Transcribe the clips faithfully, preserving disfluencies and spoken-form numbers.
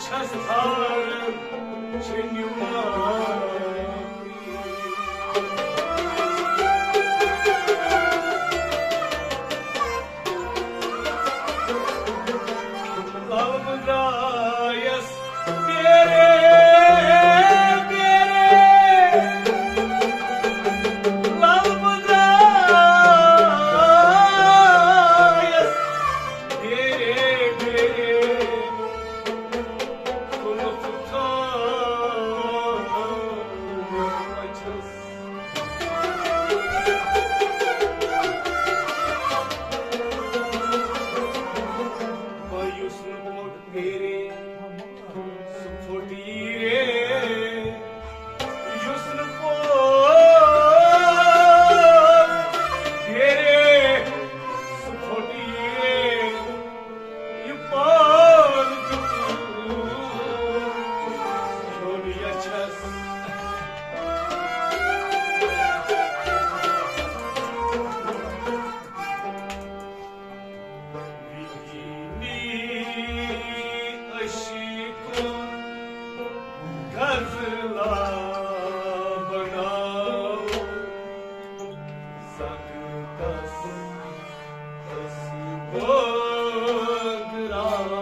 چھس تھارن چھِ نِوان۔ لب درایس بیرے، بیرے۔ لب درایس بیرے، بیرے۔ کُنُتھ تھاو اَچھس۔ مایوس نہٕ پوٚٹ بیرے، سُہ پھوٚٹ ییٖرے۔ یُس نہٕ پوٚٹ بیرے، سُہ پھوٚٹ ییٖرے۔ یہِ پان کھیوٚن یَچھس۔ وِگِنی عشقُن غزلہ بناو۔ زنگ کس أسۍ بٲگراوو۔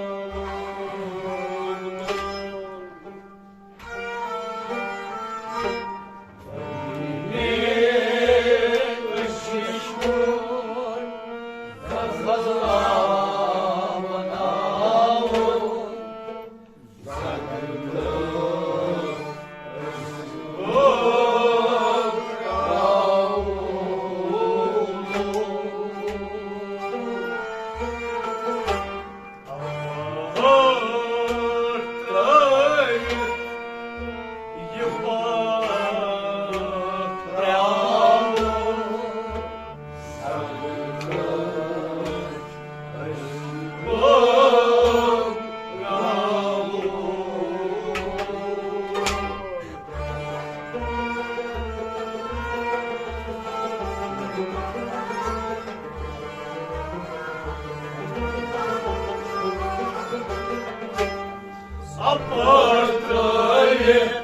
اپر ترٲوِتھ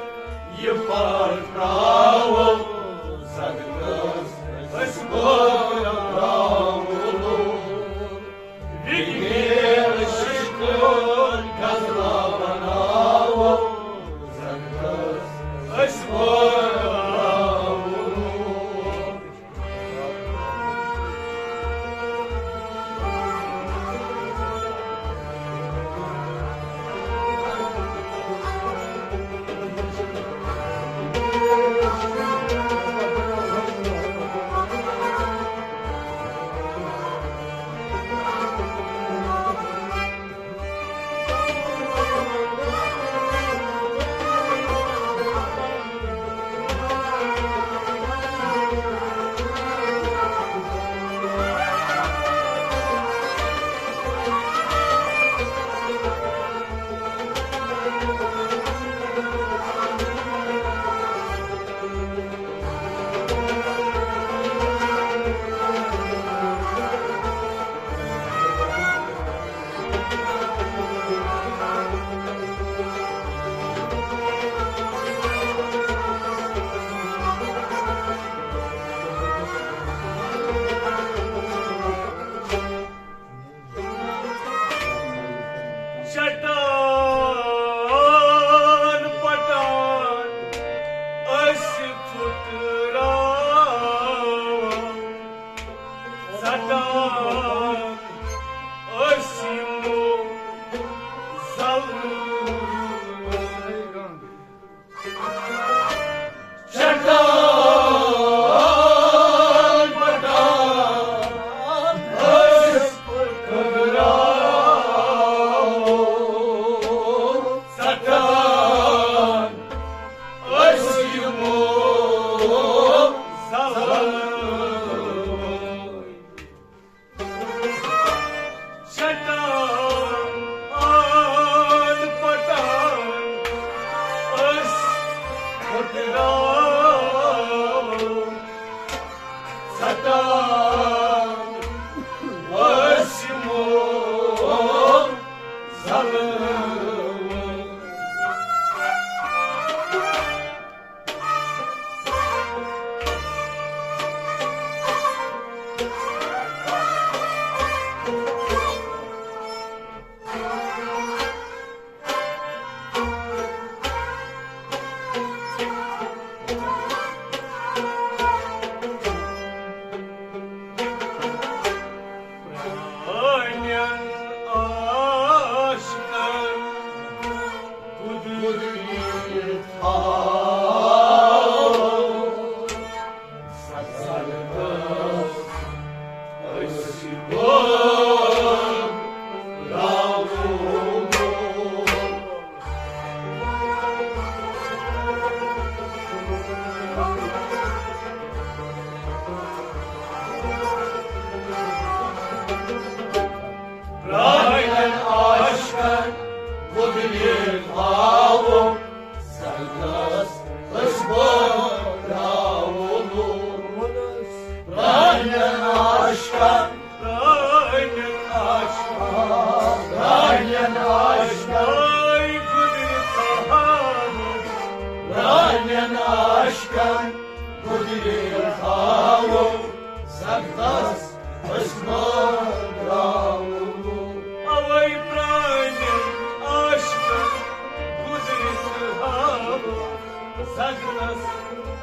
یہِ پرناوو، زنگس أسۍ بٲگراوو۔ وِگنی عشقُن غزلہ بناوو، زنگس أسۍ بٲگراوو۔ چٹان پٹان أسۍ پھُٹراوان، ژٹان أسۍ یِمو زلمہٕ۔ چٹان پٹان أسۍ پھُٹراوو، ژٹان أسۍ یِمو زلمہٕ۔ چٹان پٹان أسۍ پھُٹراوو، ژٹان أسۍ یِمو زلمہٕ۔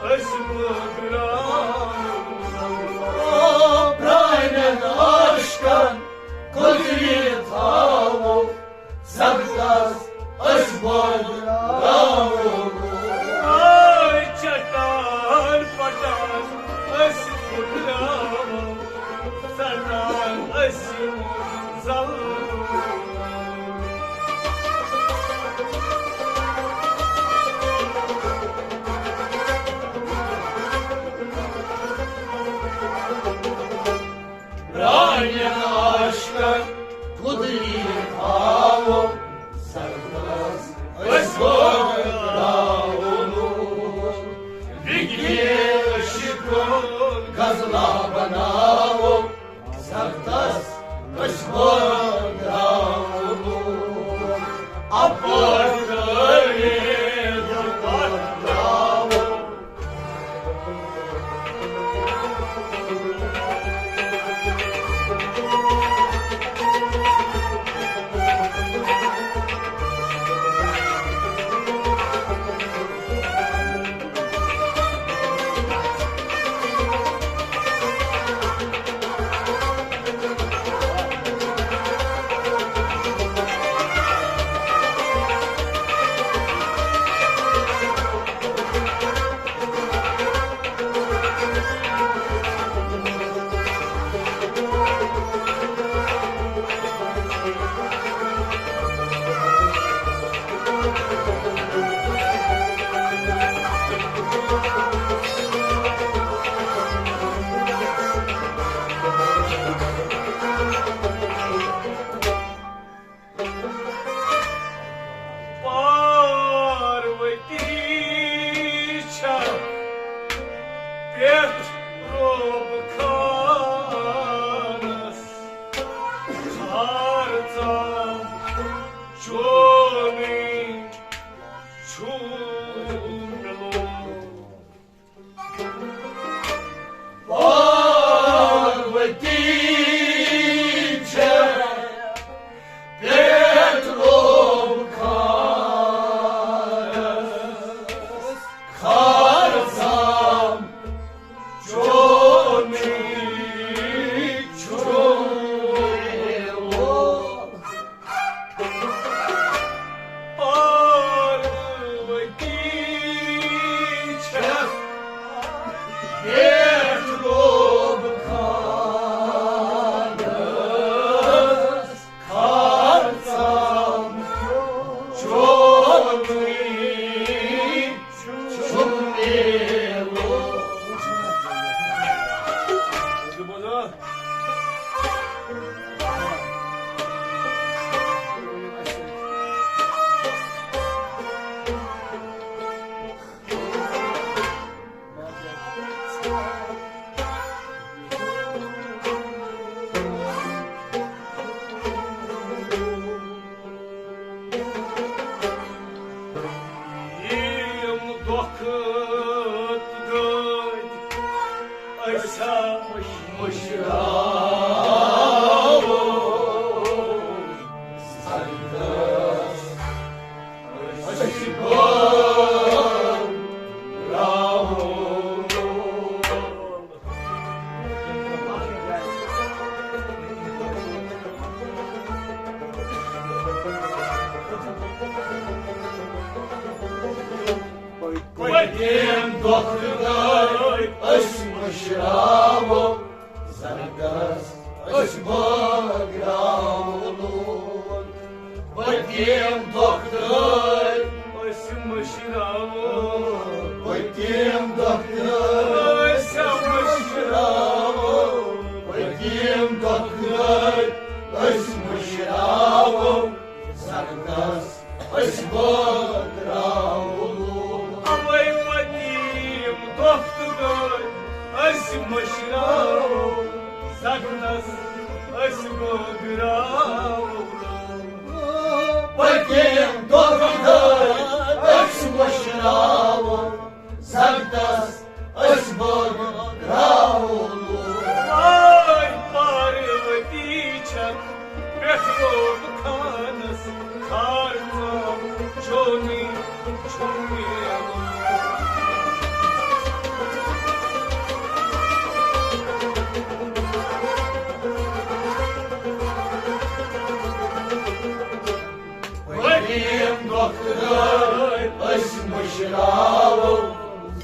أسۍ بٲگراوو۔ پرٛانٮ۪ن عاشقن قدرِ تھاوو، سبزس أسۍ بٲگراوو۔ آے چٹان پٹان أسۍ پھُٹراوو، ژٹان أسۍ یِمو زلزلہٕ۔ پرٛانٮ۪ن عاشقن قدرِ تھاوو، سبزس أسۍ بٲگراوو۔ بِگہِ عشقُک غزلہ بناوو، سبزس أسۍ بٲگراوو۔ اپٲرۍ تٲریٖخ پتھراوو۔ پاروتی چھےٚ پٮ۪ٹھ روب خانس، خار ژام چونٕے چھُ مےٚ لوگ۔ پاروتی چھےٚ پٮ۪ٹھ روب خانس، خار ژام چونٕے چھُ مےٚ لوگ۔ پاروتی چھےٚ پٮ۪ٹھ روب خانس، خار ژام چونٕے چھُ مےٚ لوگ۔ یِم دۄکھ تہٕ دٲدۍ أسۍ ہا مٔشراوو۔ سبزس أسۍ بٲگراوو۔ پٔتِم دۄہ تہٕ دٲدۍ أسۍ مٔشراوو، زردس أسۍ بٲگراوو لون۔ پٔتِم دۄہ تہٕ دٲدۍ أسۍ مٔشراوو۔ پٔتِم دۄہ تہٕ دٲدۍ أسۍ مٔشراوو۔ پٔتِم دۄہ تہٕ دٲدۍ أسۍ مٔشراوو، زردس أسۍ بٲگراوو لون۔ اوے پٔتِم دۄہ تہٕ دٲدۍ أسۍ مٔشراوو، زردس أسۍ بٲگراوو لون۔ پٔتِم دۄہ تہٕ دٲدۍ أسۍ مٔشراوو، زردس أسۍ بٲگراوو لون۔ آے پاروتی چھکھ پٮ۪ٹھ روب خانس، خار ژام چونٕے چھُ میلُن۔ یِم دۄکھٕ دٲرۍ أسۍ مٔشراوو،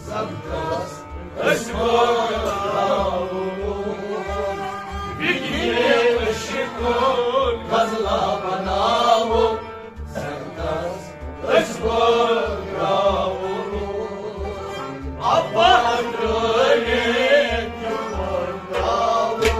زنتس أسۍ بٲگراوو۔ وِگنہِ عشقُک غزلہ بناوو، زنتس أسۍ بٲگراوو۔ اَپَر ترٛٲوِتھ تہِ بٲگراوو۔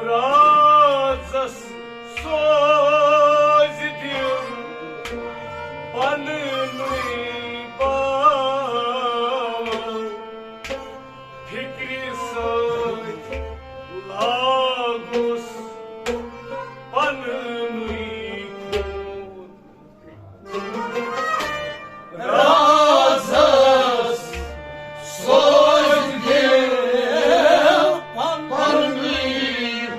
رازس سوزِ دِل پننُے باو، فِکرِ سۭتۍ لاگُس پننُے خوٗن۔ رازس سوزِ دِل پننُے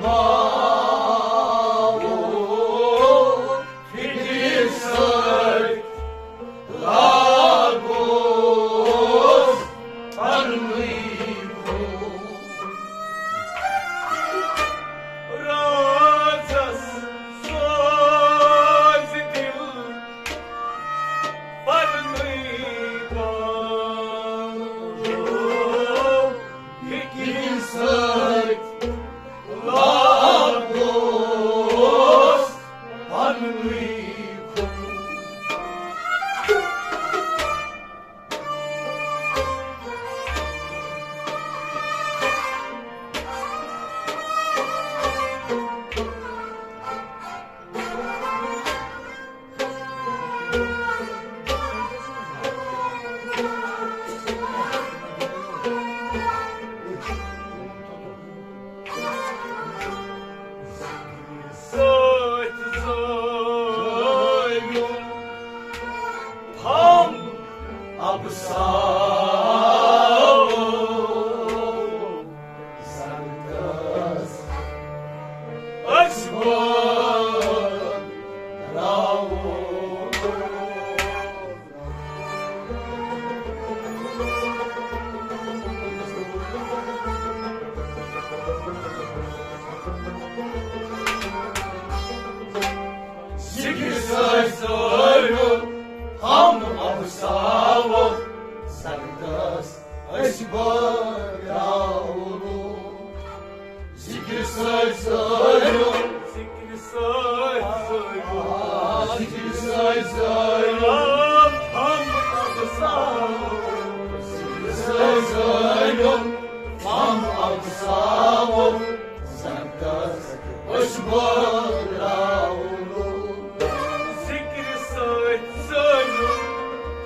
باو، فِکرِ سۭتۍ لاگُس پننُے خوٗن۔ رازس سوزِ دِل پننُے باو، فِکرِ سۭتۍ لاگُس پننُے خوٗن۔ سۭتۍ زٲیِم ہم ابساو، زنتس أسۍ بٲگراوو۔ ذِکرِ سۭتۍ زٲیِم ہم ابساو، زنتس أسۍ بٲگراوو۔ ذِکرِ سۭتۍ زٲیِم، ذِکرِ سۭتۍ زٲیِم، ذِکرِ سۭتۍ زٲیِم ہم ابساو، ذِکرِ سۭتۍ زٲیِم ہم ابساو، زنتس أسۍ بٲگراوو۔ ذِکرِ سۭتۍ زٲیِم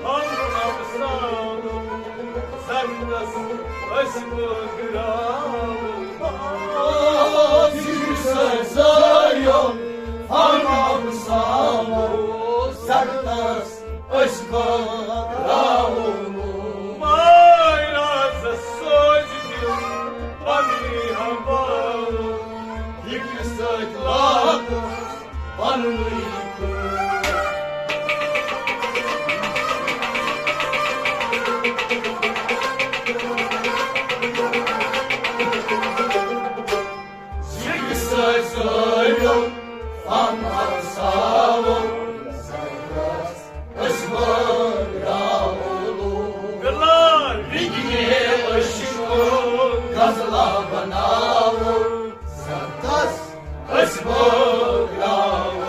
ہم ابساو، زنتس أسۍ بٲگراوو۔ ذِکرِ سۭتۍ زٲیِم ہم ابساو، زنتس أسۍ بٲگراوو۔ ماے رازس سوزِ دِل پننُے ہم باو، فِکرِ سۭتۍ لاگُس پننُے خوٗن۔ ذِکرِ سۭتۍ زٲیِم ہم ابساو، زنتس أسۍ بٲگراوو۔ بِلال۔ وِگنہِ عشقُک غزلہ بناوو، زنتس أسۍ بٲگراوو۔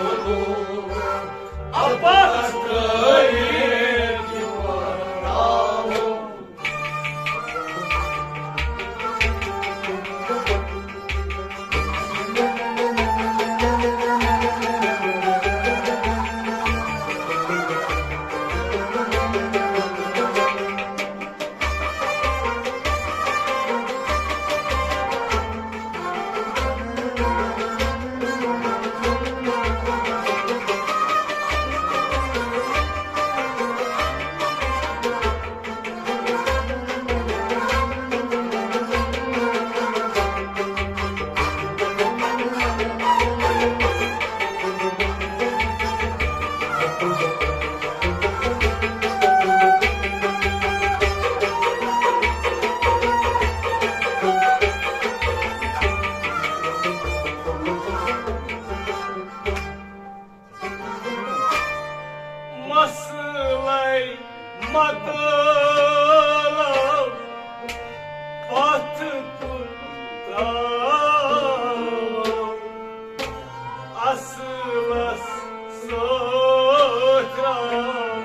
سۭتۍ راو،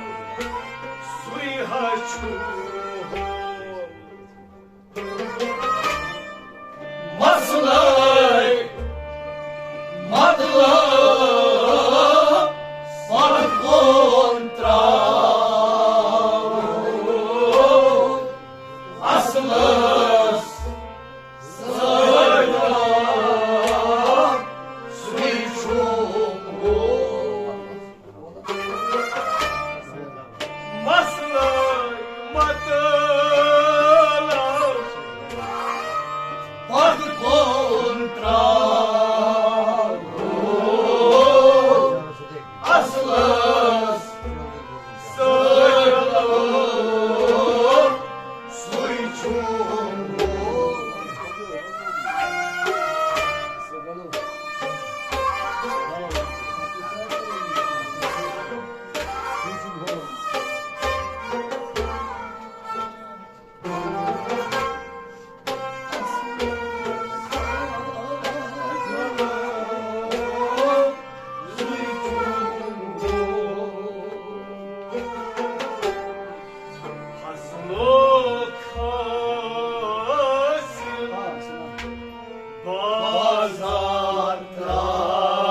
سُے ہا چھُ ہول۔ مسلے مطلب پتھ کُن تراو، اصلس سۭتۍ راو، سُے چھُ ہول۔ مسلے مطلب پتھ کُن تراو، اصلس سۭتۍ رلو، سُے چھُ ہول۔ فصلُک حٲصِل بازار ترٛاوو،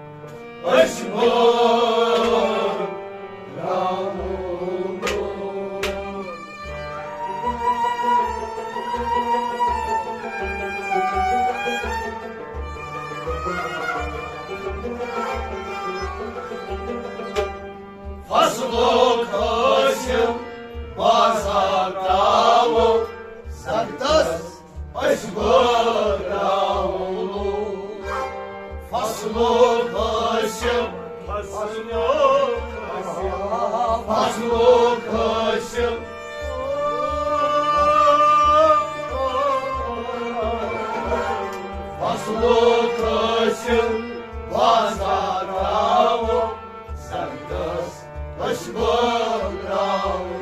زنٛگس أسۍ بٲگراوو۔ فصلُک حٲصِل بازار ترٛاوو، زنٛگس أسۍ بٲگراوو۔ فصلُک حٲصِل، فصلُک حٲصِل، فصلُک حٲصِل، فصلُک حٲصِل بازار ترٛاوو، زنٛگس أسۍ بٲگراوو۔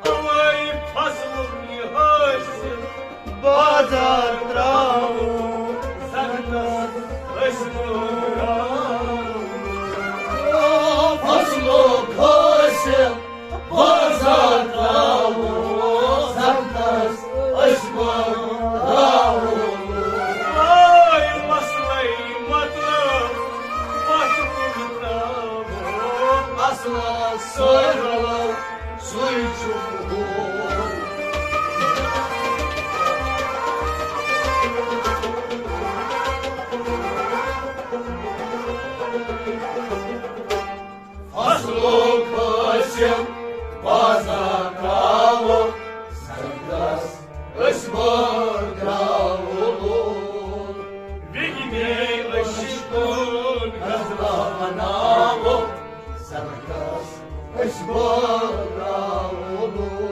اَوَے فصلُک یہِ حٲصِل بازار ترٛاوو، زنٛگس أسۍ بٲگراوو۔ فصلُک حٲصِل بازار ترٛاوو، زنٛگس أسۍ بٲگراوو۔ اے مسلے مطلب پتھ کُن ترٛاوو، اصلس سۭتۍ رلو، سُے چھُ ہول۔ فصلُک حٲصِل بازار ترٛاوو، زنٛگس أسۍ بٲگراوو لول۔ وِگنے أسۍ کُن غزلہ بناوو، زنٛگس أسۍ بٲگراوو لول۔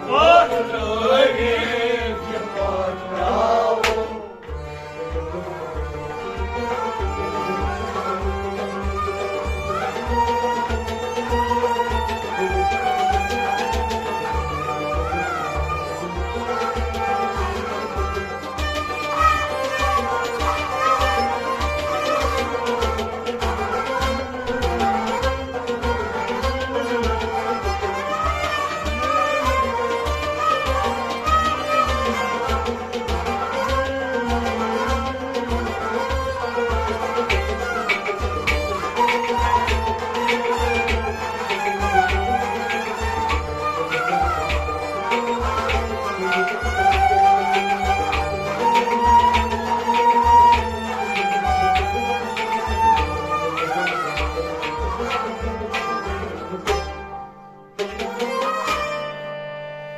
پتھ ترٛٲوِتھ یہِ پتھ ترٛاوو۔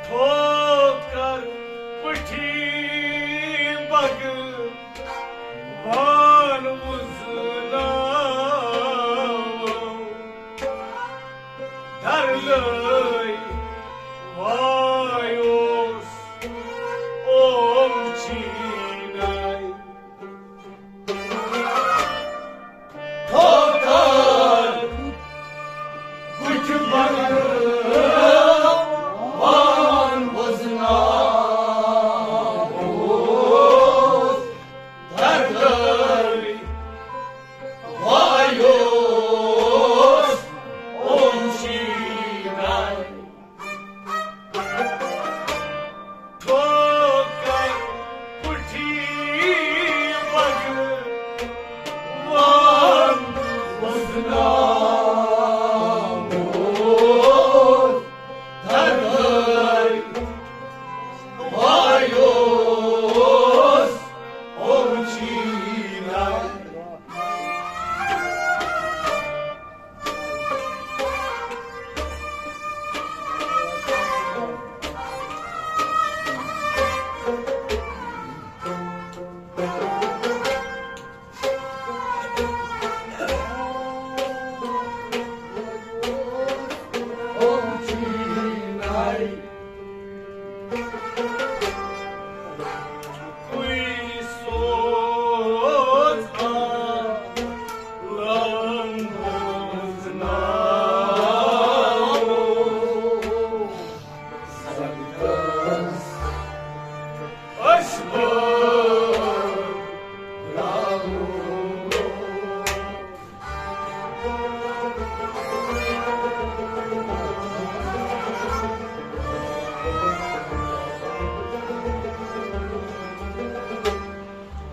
ٹھوکر پٹھی بگ وان وزناو، درلٲے وایوس اوم چیناے۔ ٹھوکر کُٹھۍ بگہٕ وان وزناو،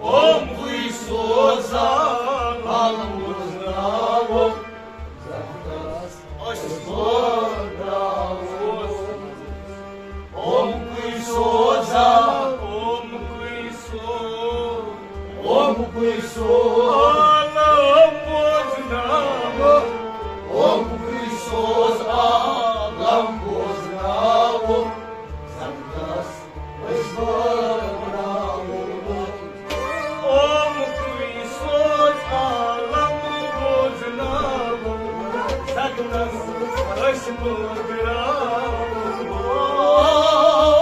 اومکُے سوزا لمبوزناوو، زردس أسۍ بٲگراوو۔ اومکُے سوزا، اومکُے سوز، اومکُے سوز عالم بوزناوو۔ اومکُے سوز عالم بوزناوو۔ زردس أسۍ بٲگراوو۔ اومکُے سوز عالم بوزناوو، زردس أسۍ بٲگراوو۔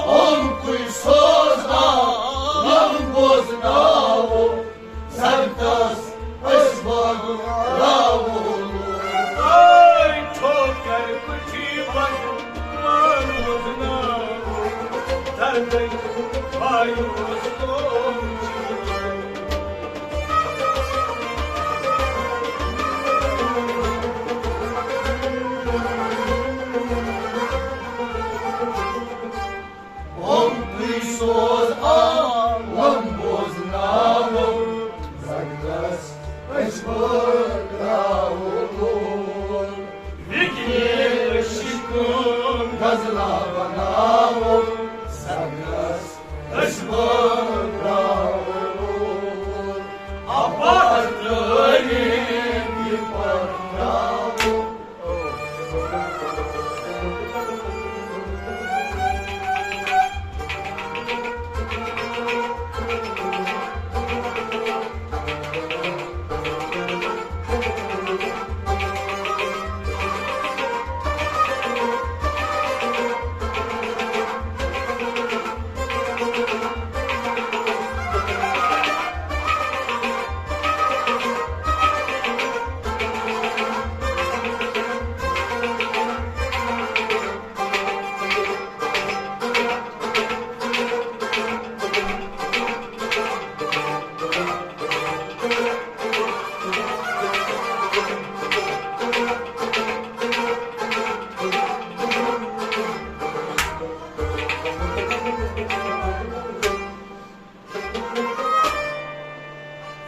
اومکُے سوز عالم بوزناوو، زردس أسۍ بٲگراوو۔ اے ٹھوکر کُٹھی بس مان بوزناوو، دردٕکۍ مایوس لوم چھِ۔ اومکُے سوز عالم بوزناوو، زردس أسۍ بٲگراوو۔ وِگنیش کٲم غزلہ بناوو، زردس أسۍ بٲگراوو۔ اپار تٲریٖخ یہِ پٲٹھۍ ترٛاوو۔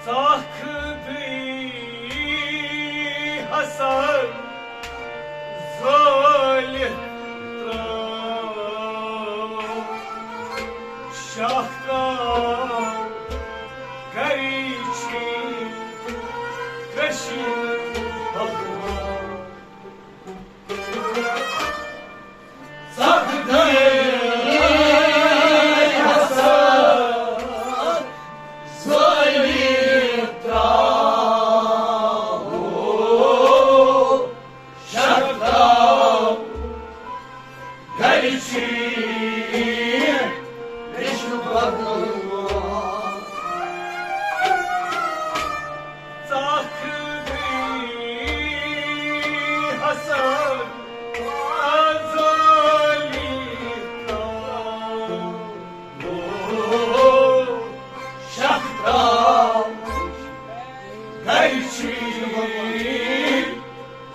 ژکھ گٔے حسن زٲلِتھ ترٛاو، شاہ ترٛاو گری چھِ کٔشیٖر بھگوان۔ ژکھ گٔے حسن زٲلِتھ ترٛاو، شاہ ترٛاو گرِ چھِ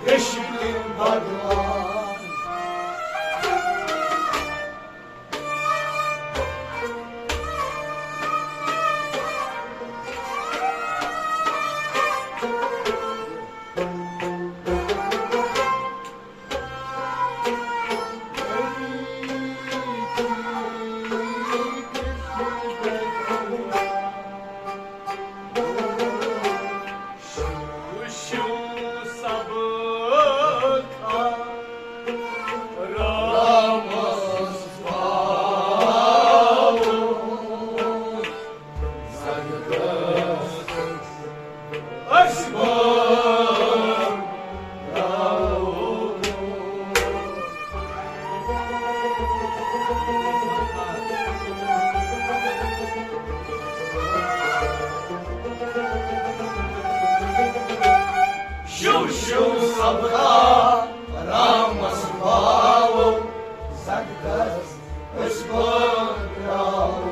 رشتہٕ بھگوان۔ وٕچھِو سبقا رامس پاوو، زردس أسۍ بٲگراوو۔ شِو شِو سبقا رامس پاوو، زردس أسۍ بٲگراوو۔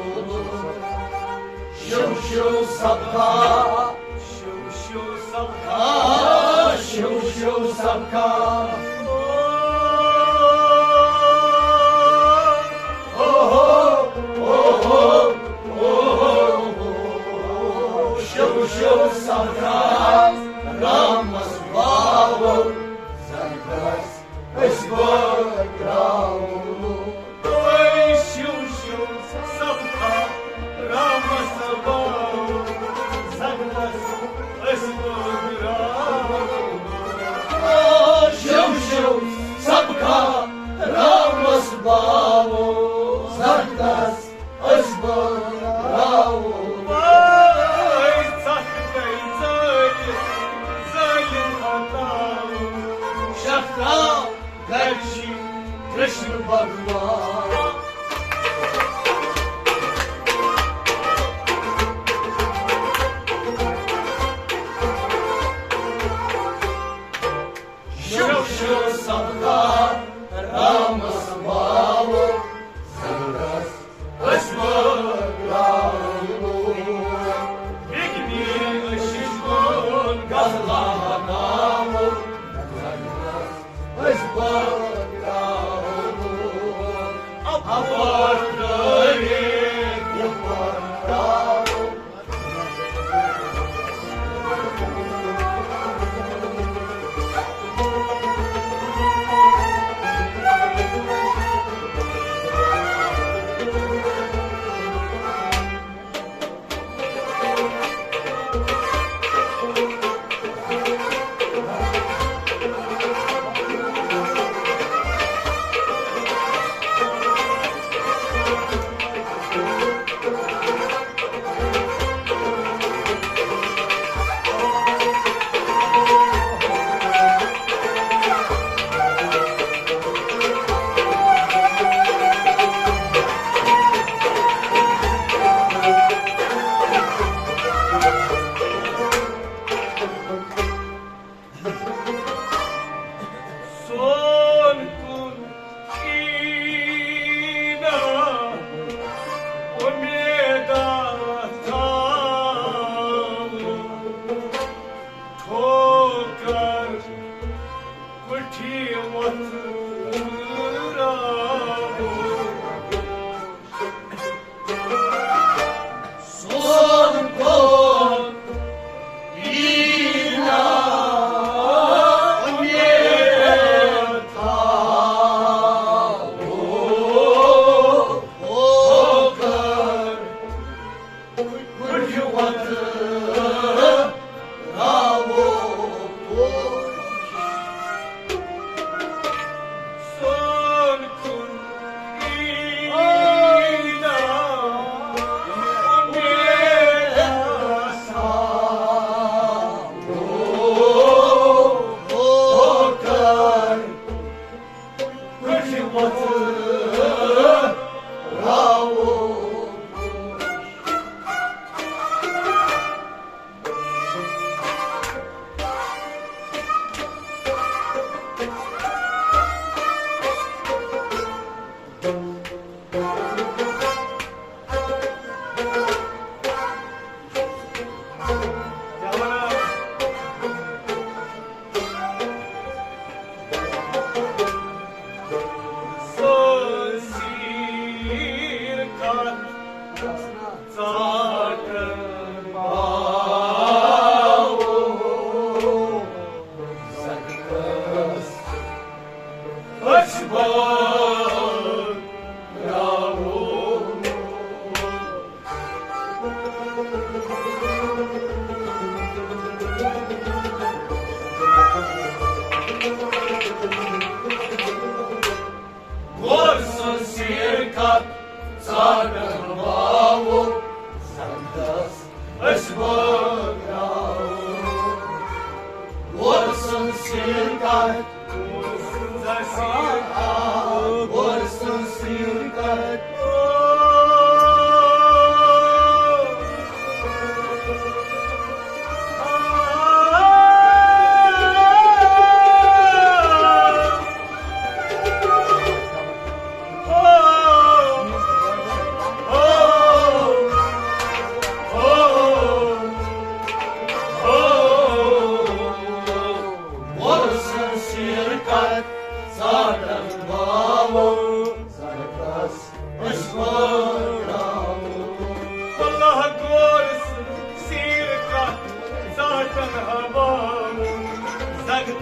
شو سبقا، شو شو سبقا، شو شو سبقا۔ اوہو، اوہو، اوہو، شو شو سبقا، رامس باوو، زنگس أسۍ بٲگراوو۔ تُہۍ شِو شِو سبقا رامس باو، زنگس أسۍ بٲگراوو۔ آ، شِو شِو سبقا رامس باو، زنگس أسۍ بٲگراوو۔ وٲے ژکھ گٔے ژٲلِتھ، ظٲلِم ہتاوُن۔ شکرا گرچی کرشن بھگوان۔ شو شو سبقا رامس باو، زنگس أسۍ بٲگراوو۔ بیٚکہِ دِلہِ أسۍ شِشکُن غزلہ ہناوو۔ أسۍ بٲگراوو۔ اپٲرۍ ترٛٲوِتھ یپٲرۍ ترٛاوو۔ سون کُن یی نا اُمیدا تھاوُن، ٹھوکر کُٹھی وۄتھراوُن۔ سون کون یی نا اُمید تھاوو، ٹھوکر کُٹھِ وۄتھراوو۔ سون کُن یی نا اُمید تھاوو، ٹھوکر کُٹھِ وۄتھراوو۔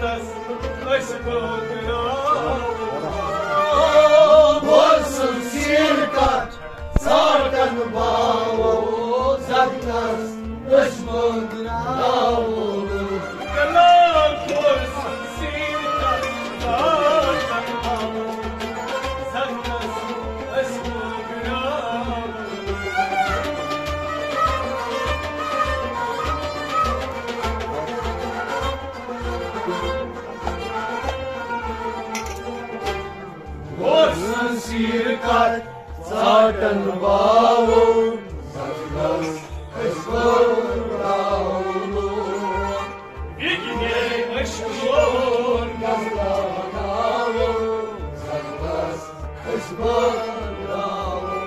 أسۍ بٲگراوو۔ بوز سُہ سیٖر کتھ، ژاٹن باوو زخمس، أسۍ بٲگراوو۔ کلام بوز سُہ سیٖر کتھ، ژاٹن باوو زخمس، أسۍ بٲگراوو۔ اوس سیٖر کتھ ژاٹن باوو، زخمس أسۍ بٲگراوو۔ وِگنے مشہوٗر غزلہ بناوو، زخمس أسۍ بٲگراوو۔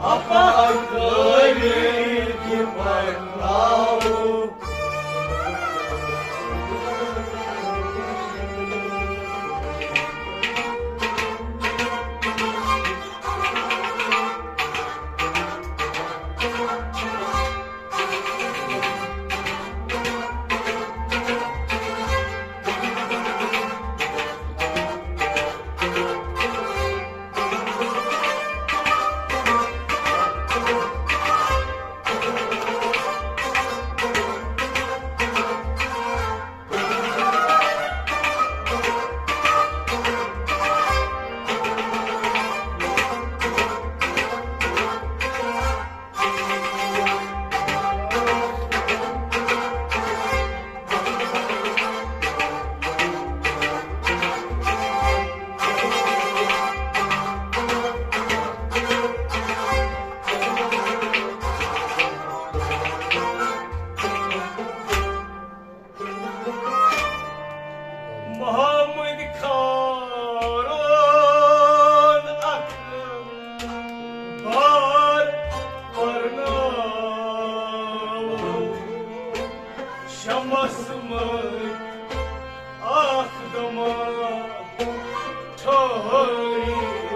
اپا اکٲوِتھ یہِ پکناوو۔ محمد خارون اکھ بار پرناوو، شمس مٔتۍ اکھ دمہ ٹھہرِتھ۔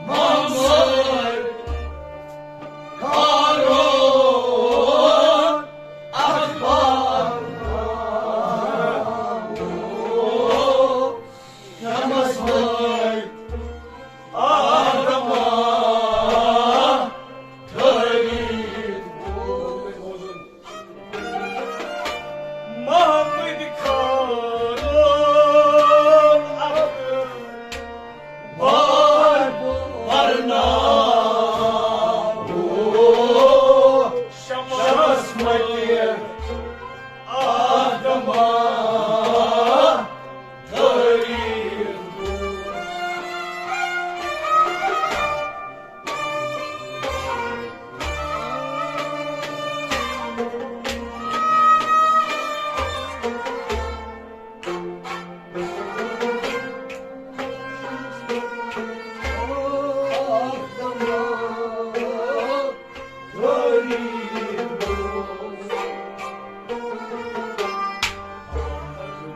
محمد خارون اکھ بار شمس مٔتۍ اکھ دمہ ٹھہرِتھ۔ محمد خارون اکھ بار پرناوو، شمس مٔتۍ اکھ دمہ ٹھہرِتھ۔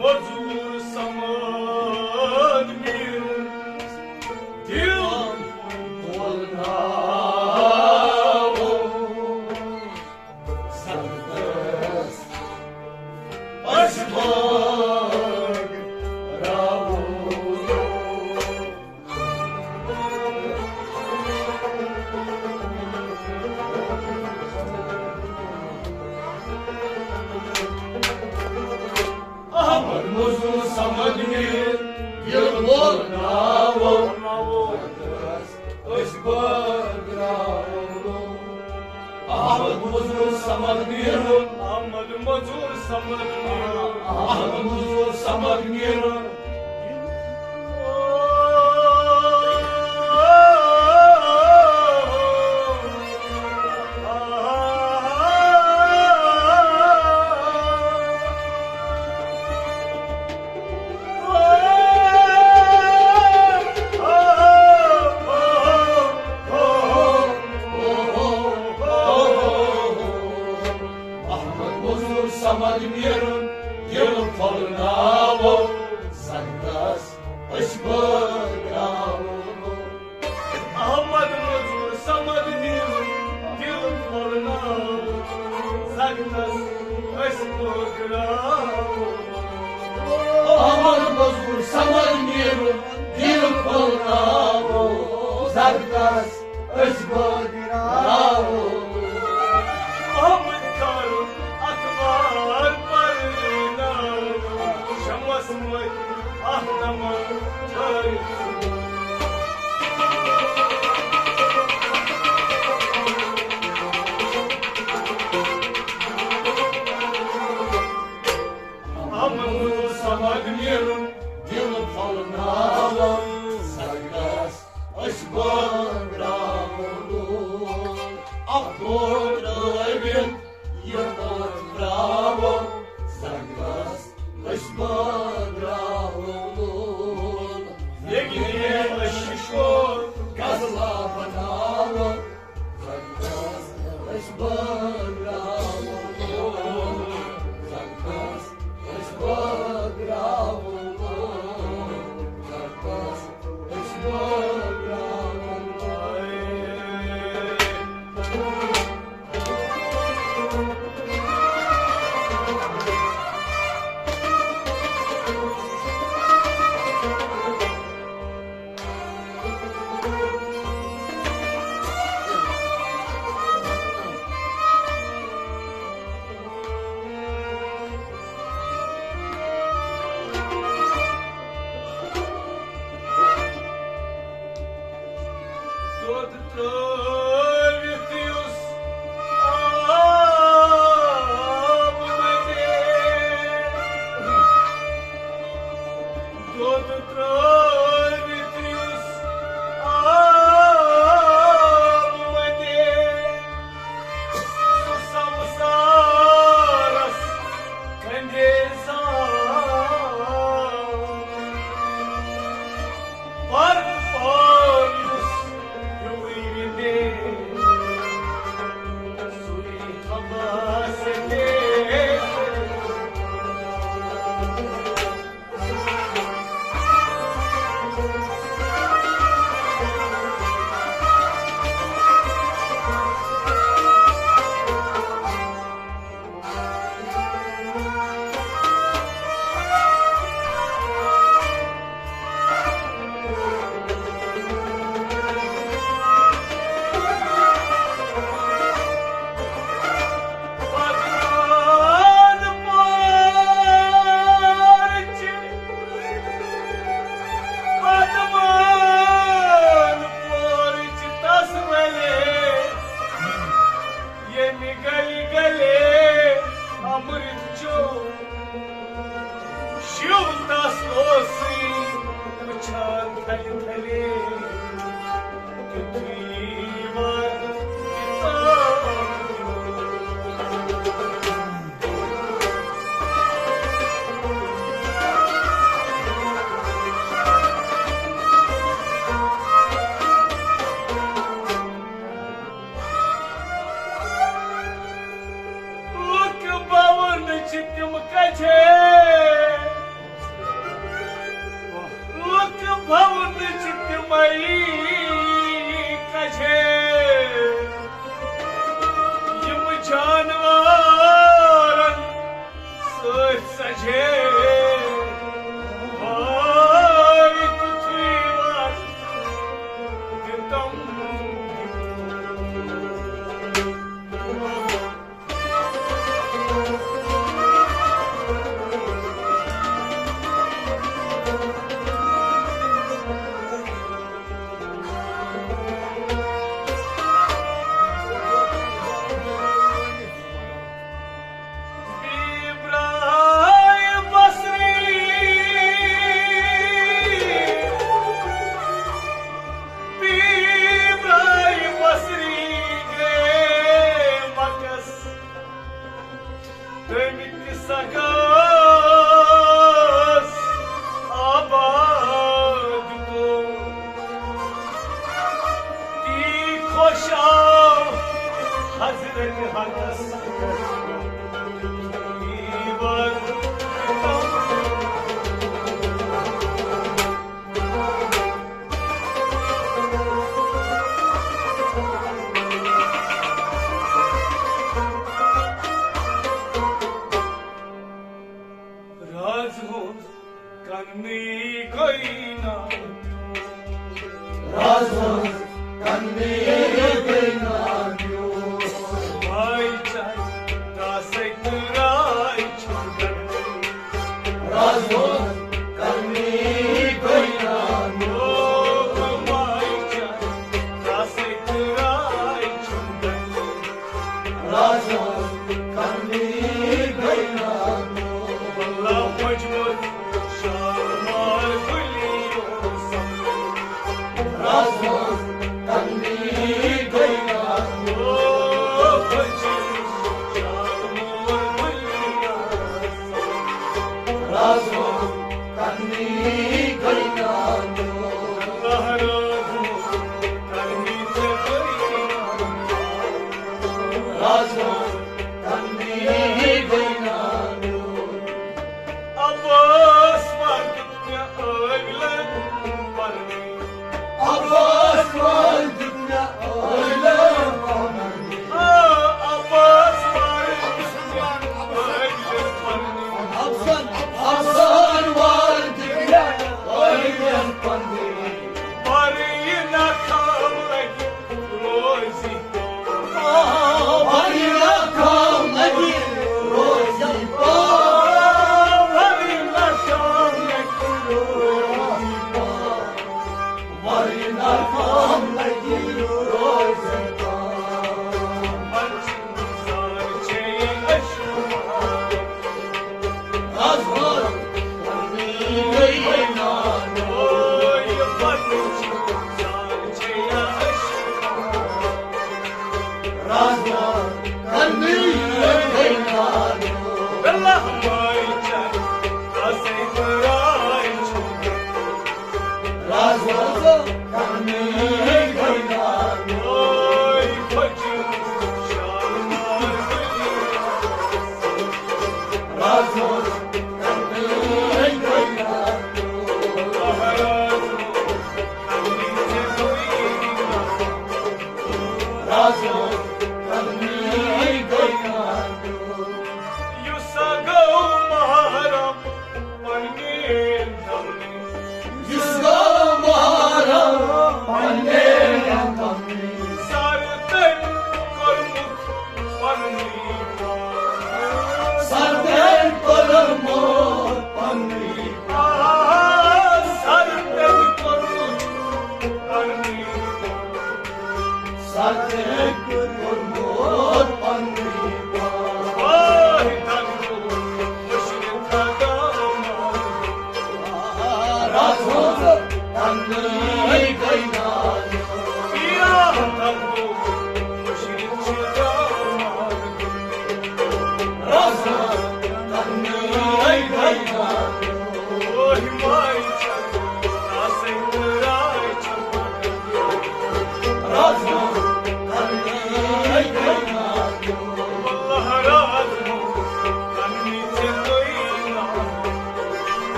مزور سمد میرن دل بولناوو۔ سمدس أسۍ بٲگراوو۔ احمد مزور سمد میر، یہِ ووت ناو۔ أسۍ بٲگراوو۔ احمد مزور سمد میرُن۔ احمد مزور سمد میرُن۔ احمد مزور سمد میرُن۔ احمد مزور سمد میرُن، یِم پھۄلناوو۔ دس أسۍ بٲگراوو۔ محمد کارُن اخبار پرناوو، شمس مٔتۍ اکھ نماز چھٲوِتھ۔ امن سمد نیرُن دل پھۄلناوُن، سنگس أسۍ بٲگراوو۔ اکھ گوٚو ترٲوِتھ یہِ پتھ ترٛاوو، سنگس أسۍ بٲگراوو۔ لیکن یہ عشق غزلہ بناوو، سنگس أسۍ بٲگراوو۔ سنگس أسۍ بٲگراوو۔ سنگس أسۍ بٲگراوو۔ دۄد ترٛٲوِتھ یُس آب مَتہِ۔ دۄد ترٛٲوِتھ یُس آب مَتہِ۔ سُہ سمسارس کندے زان۔ پر پار یُس ہیوٗے وِندے، سُے خبر سیندے۔ پدمان پورٕچ تس ولے، ییٚمہِ گلہِ گلے امرت چوٚو۔ شِو تس اوسُے وٕچھان تھلہِ تھلے، تیُتھُے وَر تہِ ژاو۔ لُکھ بَوُن چھِ تِم کَجہِ، لُکھ بَوُن چھِ تِمَے کَجہِ، یِم جانوَرَن سۭتۍ سجے۔ ہاے تیُتھُے وَر دیُتم۔ بیبرائے بصری، بیبرائے بصری گئے مکس۔ تٔمۍ تہِ سا گٔس آباد گوٚو۔ تی خۄش آو حضرت حقس۔ راز ہُنٛد کننٕے گٔے نا۔ راز ہُنٛد ماے چاے راسے تہٕ راے چھم گنڈٕنۍ۔ رازو کرنی گوینا میون۔ ماے چاے راسے تہٕ راے چھم گنڈٕنۍ۔ رازو کرنی گوینا میون۔ اللہ مجمر شالمار گلی اوسم۔ رازو کرنی گوینا میون۔ رازو کرنی گوینا میون۔ رازو کرنی گوینا میون۔ عباس وار دیُت مےٚ ٲوۍ لَرُن پَرنہِ۔ عباس وار دیُت مےٚ ٲوۍ لَرُن پَرنہِ۔ آ، عباس وار دیُت مےٚ ٲوۍ لَرُن پَرنہِ۔ افسان، افسان وار دیُت مےٚ ٲوۍ لَرُن پَرنہِ۔ پَرٕے نہ کھام لَگہِ روزی۔ آ، پَرٕے نہ کھام لَگہِ روزی۔ آ، پَرٕے نہ کھام لَگہِ روزی۔ یُس سا گوٚو محرم پننہِ غمہٕ۔ یُس گوٚو محرم پننہِ غمہٕ۔ سر تٔمۍ کوٚرمُت پننُے پاک۔ سر تٔمۍ کوٚرمُت پننُے پاک۔ سر تٔمۍ کوٚرمُت پننُے پاک۔ سر تٔمۍ کوٚرمُت پننُے پاک۔ واے تنہو مشرق داماد۔ رازو تنہے گئی نام۔ پیرا تنہو مشرق داماد۔ رازو تنہے گئی نام۔ اوہ مائی چاے، آسے راے چاے۔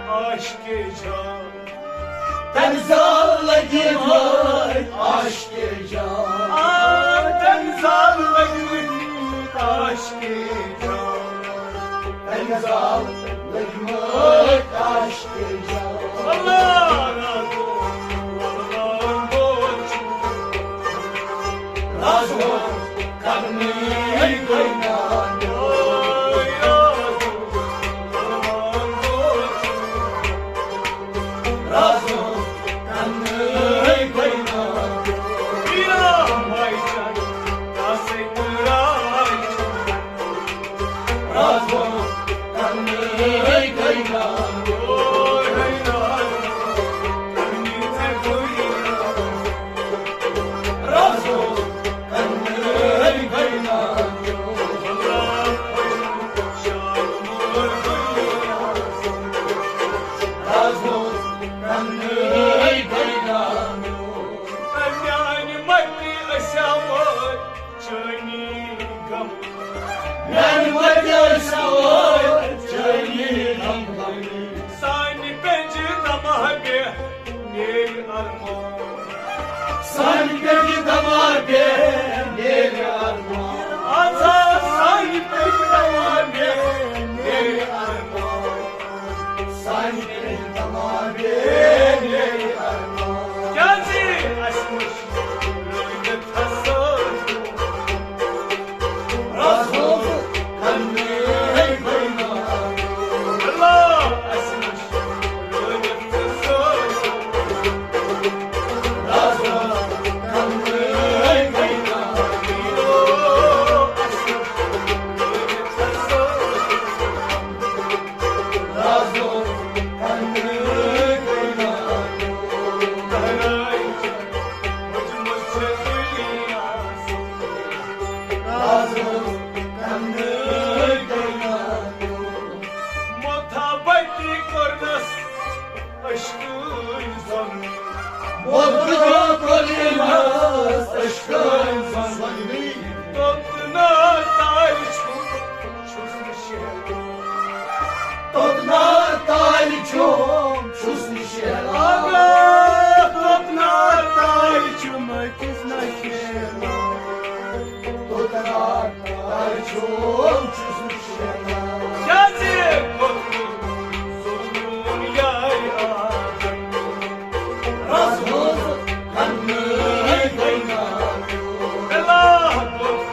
عاشقے جان۔ تمہِ زال لگی مٲرۍ عاشقے جان۔ آ، تمہِ زال لگی مٲرۍ عاشقے جان۔ تمہِ زال لگی مٲرۍ عاشقے جان۔ اللہ رازو، اللہ رازو۔ رازو کرنی گئی نام۔ میانہِ مٹی أسۍ ہاوو چٲنی غم۔ میانہِ مٹی أسۍ ہاوو چٲنی غم۔ سانہِ پینجہِ دمہ بے نیرِ سانہِ پیٚٹھِ دوا بے نیرِ ارمان۔ اَہَن سا، سانہِ پیٚٹھِ دوا بے نیرِ ارمان۔ سانہِ پیٚٹھِ دوا بے نیرِ ارمان۔ کیٛازِ اَسہِ وُچھ روٗدٕ فصل۔ رازو کنہٕ گٔے نا۔ اللہ، اَسہِ وُچھ روٗدٕ فصل۔ رازو کنہٕ گٔے نا۔ رازو کنہٕ گٔے نا۔ رازو کنہٕ گٔے نا۔ محبتی کوٚرنس عشقٕے زن۔ محبتی کوٚرنس عشقٕے زن۔ توٚتنا تام چھُ، چھُس نہٕ شہلان۔ توٚتنا تام چھُم، چھُس نہٕ شہلان۔ توٚتنا تام چھُم، چھُس نہٕ شہلان۔ توٚتنا تام چھُم، چھُس نہٕ شہلان۔ کیٛازِ کوٚرُن ظُلمُن یارِ آدم؟ رازو کنہٕ گٔے نا۔ اللہ کوٚرُن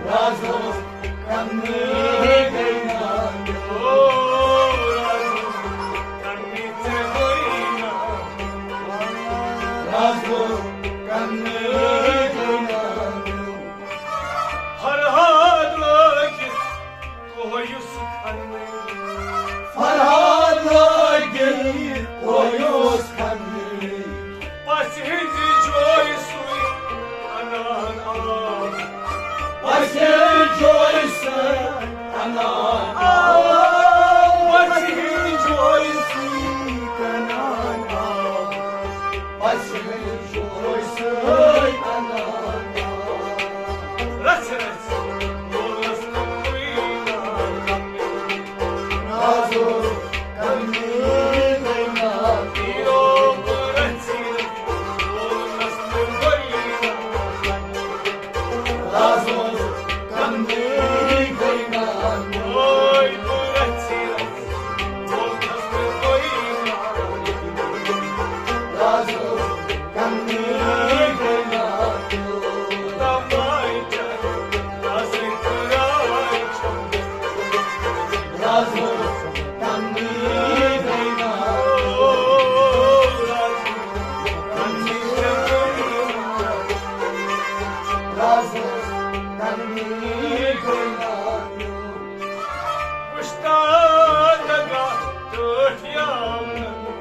رازو کنہٕ گٔے نا۔ او رازو کنہٕ ژےٚ گٔے نا۔ رازو کنہٕ گٔے نا۔ فرہاد لٲگِتھ کویُس کھننہٕ۔ فرہاد لٲگِتھ کویُس کھننہٕ۔ پژھِ ہٕنٛزِ جویہِ سۭتۍ اَنان آب۔ پژھِ ہٕنٛزِ جویہِ سۭتۍ اَنان آب۔ پژھِ ہٕنٛزِ جویہِ سۭتۍ اَنان آب۔ پژھِ ہٕنٛزِ جویہِ سۭتۍ اَنان آب۔ رژھِ رژھِ لولس تہٕ پُینا۔ رازو کنہٕ گٔے نا۔ پیٖرو رژھِ رژھِ لولس تہٕ پُینا۔ رازو کنہٕ گٔے نا۔ اوے رژھِ رژھِ لولس تہٕ پُینا۔ رازو کنہٕ گٔے نا۔ تماچا رازو کنہٕ گٔے نا۔ رازو کنہٕ گٔے نا۔ وُشتا دگا ٹٲٹھۍ آمُت۔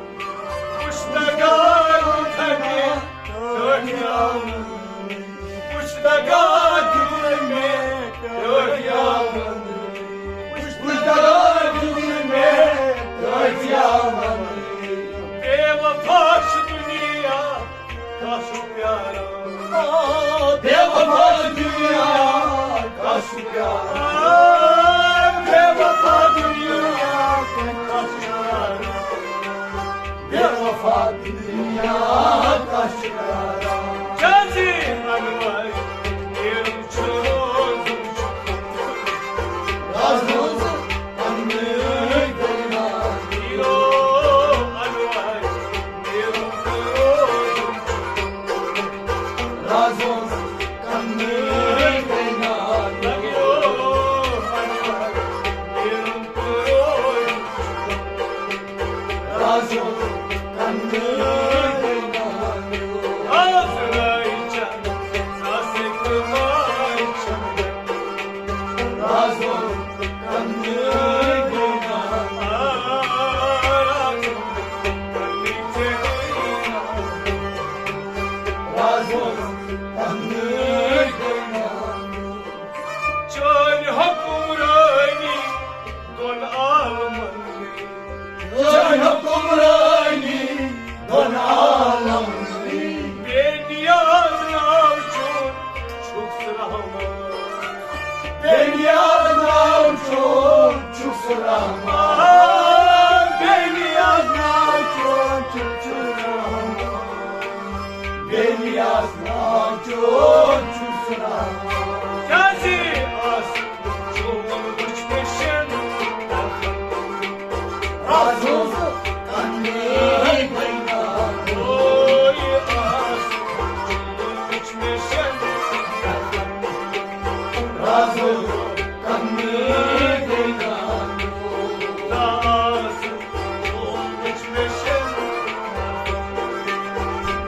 وُشتا دگا ٹٲٹھۍ آمُت۔ وُشتا دگا دیُن مےٚ ٹٲٹھۍ آمُت۔ وُشتا دگا دیُن مےٚ ٹٲٹھۍ آمُت۔ بے وفا چھُ دُنیا، کس پیارا۔ آ، بے وفا دُنیا، کس پیارا۔ آ، بے وفا دُنیا، کس پیارا۔ بے وفا دُنیا، کس پیارا۔ کیٛازِ انور نیرُن چھُ روزُن چھُ۔ رازو کنہٕ گٔے نا۔ پیٖرو انور رازو کنہٕ گٔے نا۔ رازو کنہٕ گٔے نا۔ رازو کنہٕ گٔے نا۔ حکمرانی دۄن عالمن۔ بے نیاز ناو چون چھُس رحمان۔ بے نیاز ناو چون چھُس رحمان۔ بے نیاز ناو چون چھُس رحمان۔ بے نیاز ناو چون چھُس رحمان۔ کیٛازِ آسہٕ چون وٕچھ مےٚ شٮ۪ن رازو کنہٕ بینا۔ اوے آس وٕچھ مےٚ شٮ۪ن۔ رازو کنہٕ بینا۔ آس وٕچھ مےٚ شٮ۪ن۔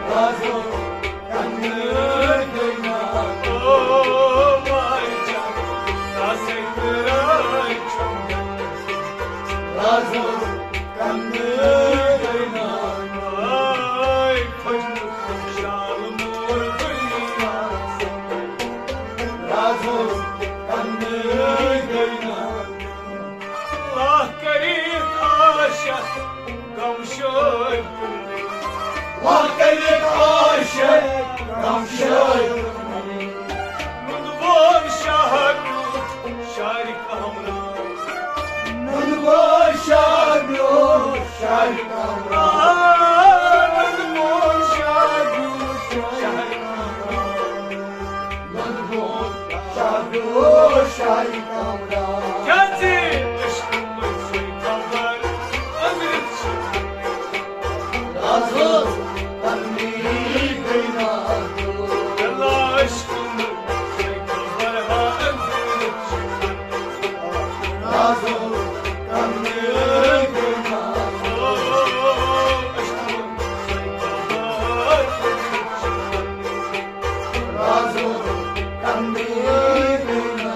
رازو کنہٕ بینا۔ او ماے جان، آسے تیرا چھُم۔ رازو کنہٕ بینا۔ آے پھٔٹۍ شال مور دُنیا۔ رازو کنہٕ بینا۔ لاہ کٔرِتھ عاشق غم شٲعر۔ لاہ کٔرِتھ عاشق غم شٲعر۔ نُنٛدٕ بون شاہ بیوٗٹھ شارِ کامران۔ نُنٛدٕ بون شاہ بیوٗٹھ شارِ کامران۔ نُنٛدٕ بون شاہ بیوٗٹھ شارِ کامران۔ نُنٛدٕ بون شاہ بیوٗٹھ شارِ کامران۔ کیٛازِ عشقہٕ منٛز چھُے خبر أنٛدرٕ چھِ۔ رازو کنہٕ بینا۔ عشقہٕ منٛز چھُے خبر أنٛدرٕ چھِ۔ رازو کنہٕ بینا۔ عشقہٕ منٛز چھُے خبر أنٛدرٕ چھِ۔ رازو کنہٕ بینا۔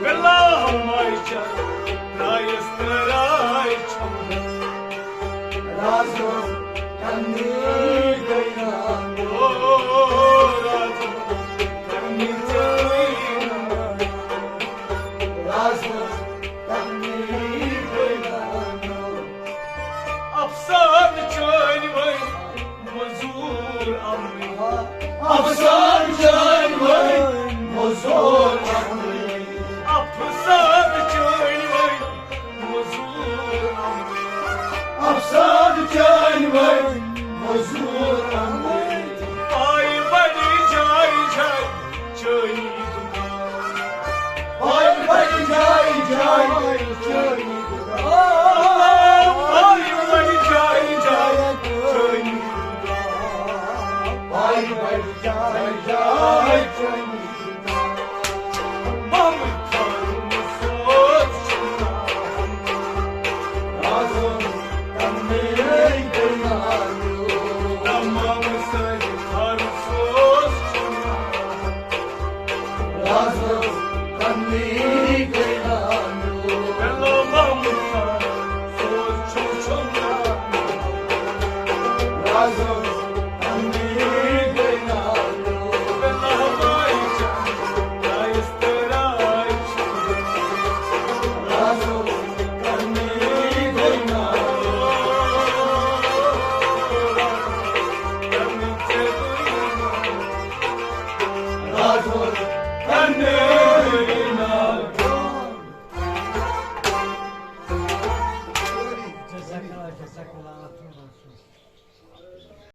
بِلا ماے جان، درٛایَس تہٕ راے چھَم۔ رازو کنہٕ بینا۔ او رازو کنہٕ بینا۔ رازو کنہٕ بینا۔ افسانہٕ چٲنۍ وۄنۍ مٔزوٗر اَمرٕے۔ افسانہٕ چٲنۍ وۄنۍ مٔزوٗر اَمرٕے۔ افسانہٕ چٲنۍ وۄنۍ مٔزوٗر اَمرٕے۔ افسانہٕ چٲنۍ وۄنۍ مٔزوٗر